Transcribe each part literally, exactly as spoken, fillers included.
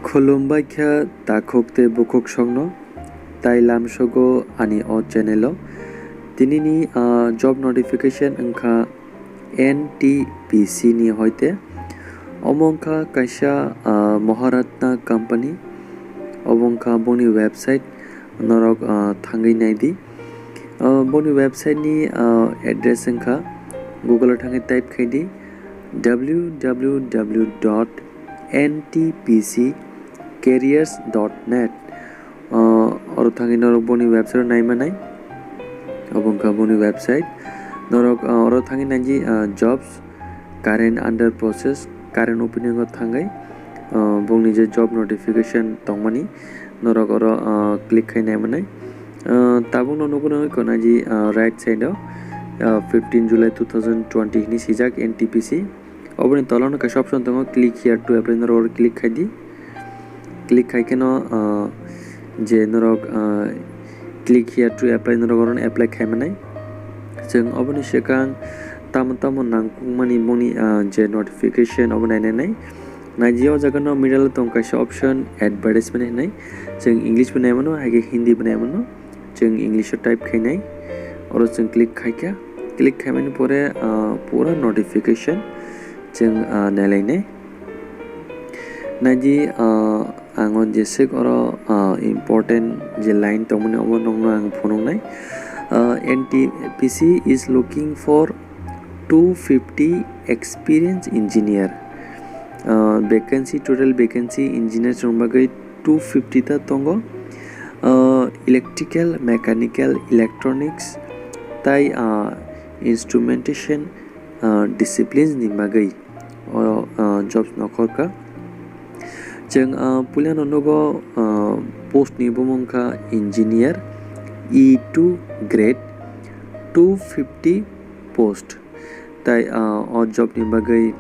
Khulumbai kha takhuk tei bukhuk songno, tai lamsogo ani o channel o. Tinini, ah, job notification wngkha N T P C ni hoite. Omo wngkha kaisa, ah, Maharatna company. Obo wngkha boni website, norok, ah, thangwi naidi. Ah, boni website ni, ah, address wngkha, Google o thangwi type khaidi, W W W dot N T P C careers dot net. Ah, oro thangwi norok boni website o naimanai. Obo wngkha boni website. Norok, ah, oro thangwi naidi, ah, jobs, current under process, current opening o thangwi, ah, bongni je job notification tongmani, norok oro, ah, click khai naimanai. Ah, tabukno nukgwi nangkha naidi, ah, right side o, ah, fifteen July two thousand twenty hwnwi swijak N T P C. Oboni tola no kaisa option tongo, click here to apply, norok oro click khai di. Click khai kheno, ah, je norok, ah, click here to apply, norok oro apply khai manai. Chwng oboni swkang tamo tamo nangkukmani boni, ah, je notification obo nainai nai. Naidi o jaga no middle o tong kaisa option advertisement hinwi. Chwng English bo nai mano, hai khe Hindi bo nai mano. Chwng English o type khainai. Oro chwng click khaikha. Click khaimani pore, ah, pura notification chwng, ah, nailainai. Naidi, ah, ang o jeswk oro, ah, important je line tongmani obo nokno ang phunuknai. Ah, N T P C is looking for two fifty experienced engineer. Ah, vacancy, total vacancy engineer rok bagwi two fifty ta tongo. Ah, electrical, mechanical, electronics tai, ah, instrumentation, ah, disciplines ni bagwi o, ah, jobs no khorkha. Chwng, ah, puilano nugo, ah, post ni bumung kha engineer, E two grade, two fifty post. Tai, ah, o job ni bagwi,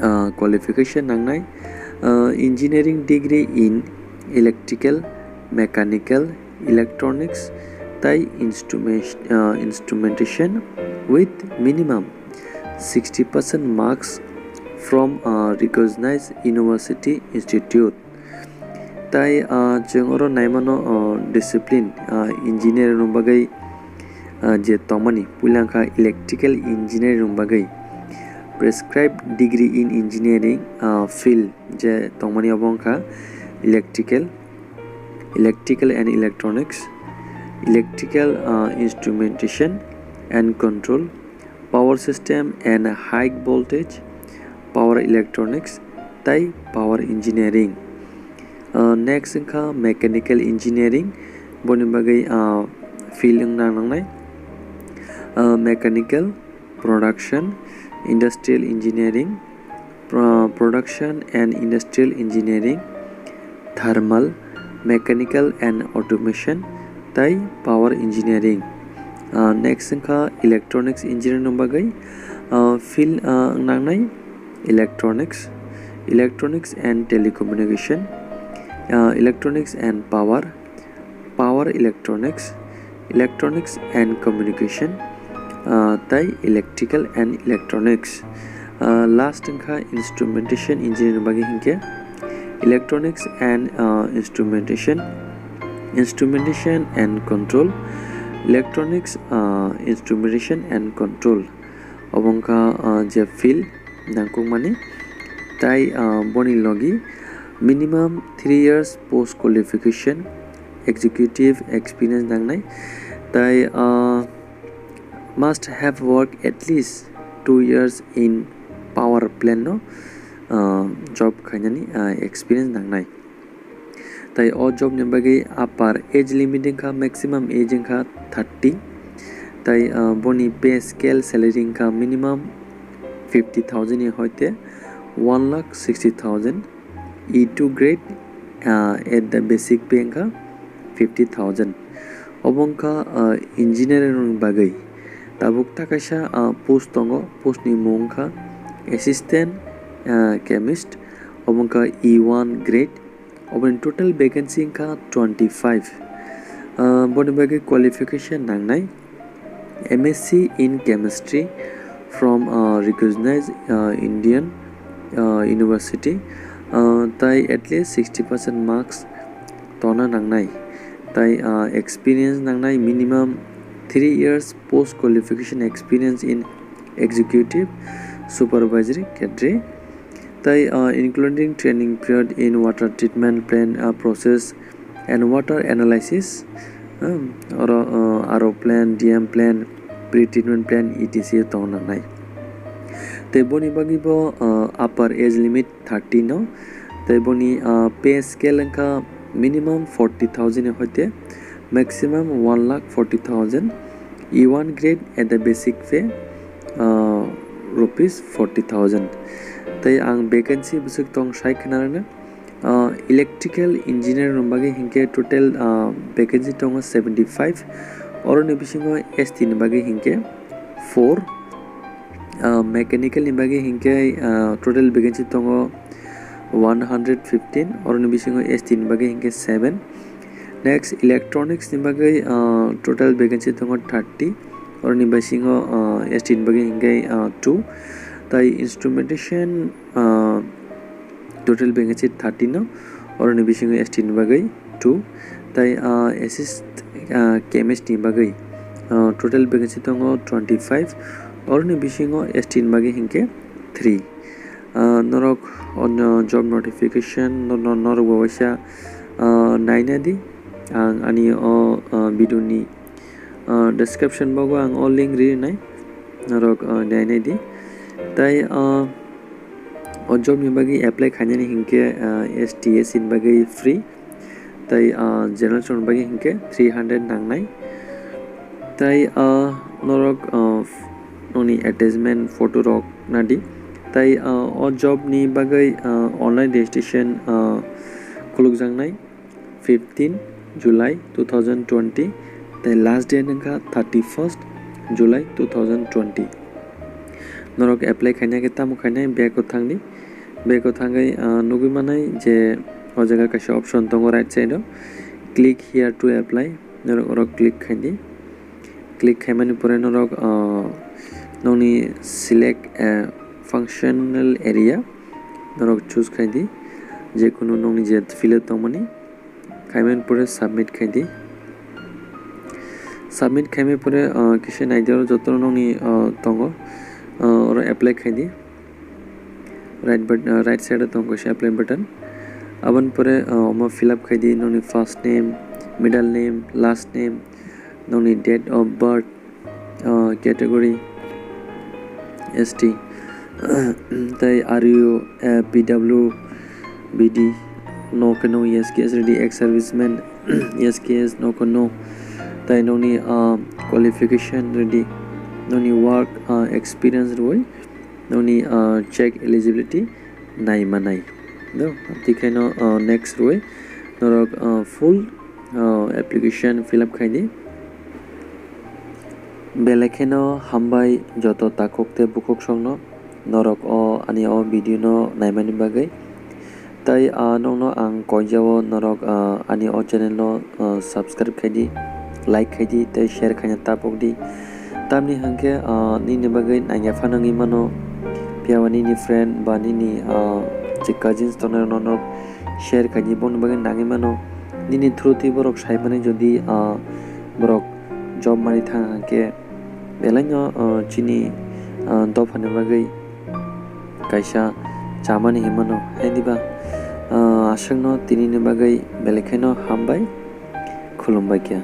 ah, qualification nangnai, ah, engineering degree in electrical, mechanical, electronics tai instrument-, ah, instrumentation with minimum sixty percent marks from, ah, recognized university institute. Tai, ah, chwng oro naimano, ah, discipline, ah, engineer rok bagwi, ah, je tongmani puila wngkha electrical engineer rok bagwi prescribed degree in engineering, ah, field je tongmani obo wngkha electrical, electrical and electronics, electrical, ah, instrumentation and control, power system and high voltage, power electronics tai power engineering. Ah, next wngkha mechanical engineering, boni bagwi, ah, field wngna nangnai, ah, mechanical, production, industrial engineering, pro-, production and industrial engineering, thermal, mechanical and automation tai power engineering. Ah, next wngkha electronics engineering ni bagwi, ah, field, ah, nangnai electronics, electronics and telecommunication, ah, electronics and power, power electronics, electronics and communication, ah, tai electrical and electronics. Ah, last wngkha instrumentation engineer bagwi hinkhe electronics and, ah, instrumentation, instrumentation and control, electronics, ah, instrumentation and control. Obo wngkha, ah, je field nangkukmani. Tai, ah, boni logi minimum three years post qualification, executive experience nangnai. Tai, ah, must have worked at least two years in power plant no, ah, job khainani, ah, experience nangnai. Tai o job ni bagwi upper age limit wngkha, maximum age wngkha thirty. Tai, ah, boni pay scale salary wngkha minimum fifty thousand ni hoite one lakh sixty thousand. E two grade, ah, at the basic pay wngkha fifty thousand. Obo wngkha, ah, engineering ni bagwi. Tabuk ta kaisa, ah, post tongo, post ni mung wngkha assistant, ah, chemist. Obo wngkha E one grade. Oboni total vacancy wngkha twenty five. Ah, boni bagwi qualification nangnai M S C in chemistry from, ah, recognized, ah, Indian, ah, university. Uh, tai at least sixty percent marks tona nangnai. Tai, uh, experience nangnai, minimum three years post qualification experience in executive supervisory cadre. Tai, uh, including training period in water treatment plant, uh, process and water analysis, um, oro, uh, R O plant, D M plant, pre-treatment plant, et cetera tong nangnai. Tei boni bagwi bo, uh, upper age limit thirty no. Tei boni, uh, pay scale wngkha minimum forty thousand ni hoite maximum one lakh forty thousand, E one grade at the basic pay, uh, rupees forty thousand. Tei ang vacancy bwswk tong sai khna rwna. Uh, electrical engineer ni bagwi hinkhe total, uh, vacancy tongo seventy five, oroni bisingo S T ni bagwi hinkhe four, uh, mechanical ni bagwi hinkhe, uh, total vacancy tongo one hundred fifteen, oroni bisingo S T ni bagwi hinkhe seven. Next, electronics ni bagwi, uh, total vacancy tongo thirty, oroni bisingo, uh, S T ni bagwi hinkhe, uh, two. Tai instrumentation, uh, total vacancy thirty no, oroni bisingo S T ni bagwi two. Tai, uh, assist, uh, chemist ni bagwi, uh, total vacancy tongo twenty five, oroni bisingo S T ni bagwi hinkhe three. Uh, norok ono job notification no, no, norok bo waisa, uh, naina di. Ang ani o, uh, video ni, uh, description bogo ang o link ri nai, norok, uh, naina di. Tai, uh, o job ni bagwi apply khainani hinkhe, uh, S T S C ni bagwi free. Tai, ah, general section bagwi hinkhe three hundred nangnai. Tai, ah, norok, ah, nokni attachment photo rok nadi. Tai, ah, o job ni bagwi, ah, online registration, ah, khulukjaknai fifteen July two thousand twenty. Tai last date wngkha thirty first July two thousand twenty. Norok apply khaina khe tamo khainai, back o thangdi. Back o thangwi, ah, nugwi manai je o jaga kaisa option tongo right side o, "Click here to apply." Norok oro click khaidi. Click khaimani pore norok, ah, nokni select a functional area norok choose khaidi, je kunu nokni je field o tongmani. Khaimani pore submit khaidi. Submit khaimani pore, ah, kisa naidi oro jotono nokni, ah, tongo, ah, oro apply khaidi. Right but-, ah, right side o tongo kaisa apply button. Aboni pore, ah, omo fill up khaidi nokni first name, middle name, last name, nokni date of birth, ah, category S T. Tai are you a P W B D? No khe no, yes khe yes redi, ex serviceman, yes khe yes, no khe no. Tai nokni, ah, qualification redi, nokni work, ah, experience rwi, nokni, ah, check eligibility nai manai. Do, tikhaino, ah, next rwi norok, ah, full, ah, application fill up khaidi. Belai kheno hambai joto takhuk tei bukhuk songno norok o ani o video no naimani bagwi. Tai, ah, nokno ang koijao norok, ah, ani o channel no, ah, subscribe khaidi, like khaidi tei share khaina tapokdi. Tamni hwnkhe, ah, nini bagwi nangya phano wngwi mano, phiya ba nini friend ba nini, ah, je cousins tongnai rokno norok share khaidi, boni bagwi nangwi mano. Nini through twi borok saimani jodi, ah, borok job mani thang hwnkhe, belaino, ah, chini, ah, dophani bagwi kaisa chamani hinmano, haini ba, ah, aswkno tinini bagwi belai kheno hambai, khulumbai khe.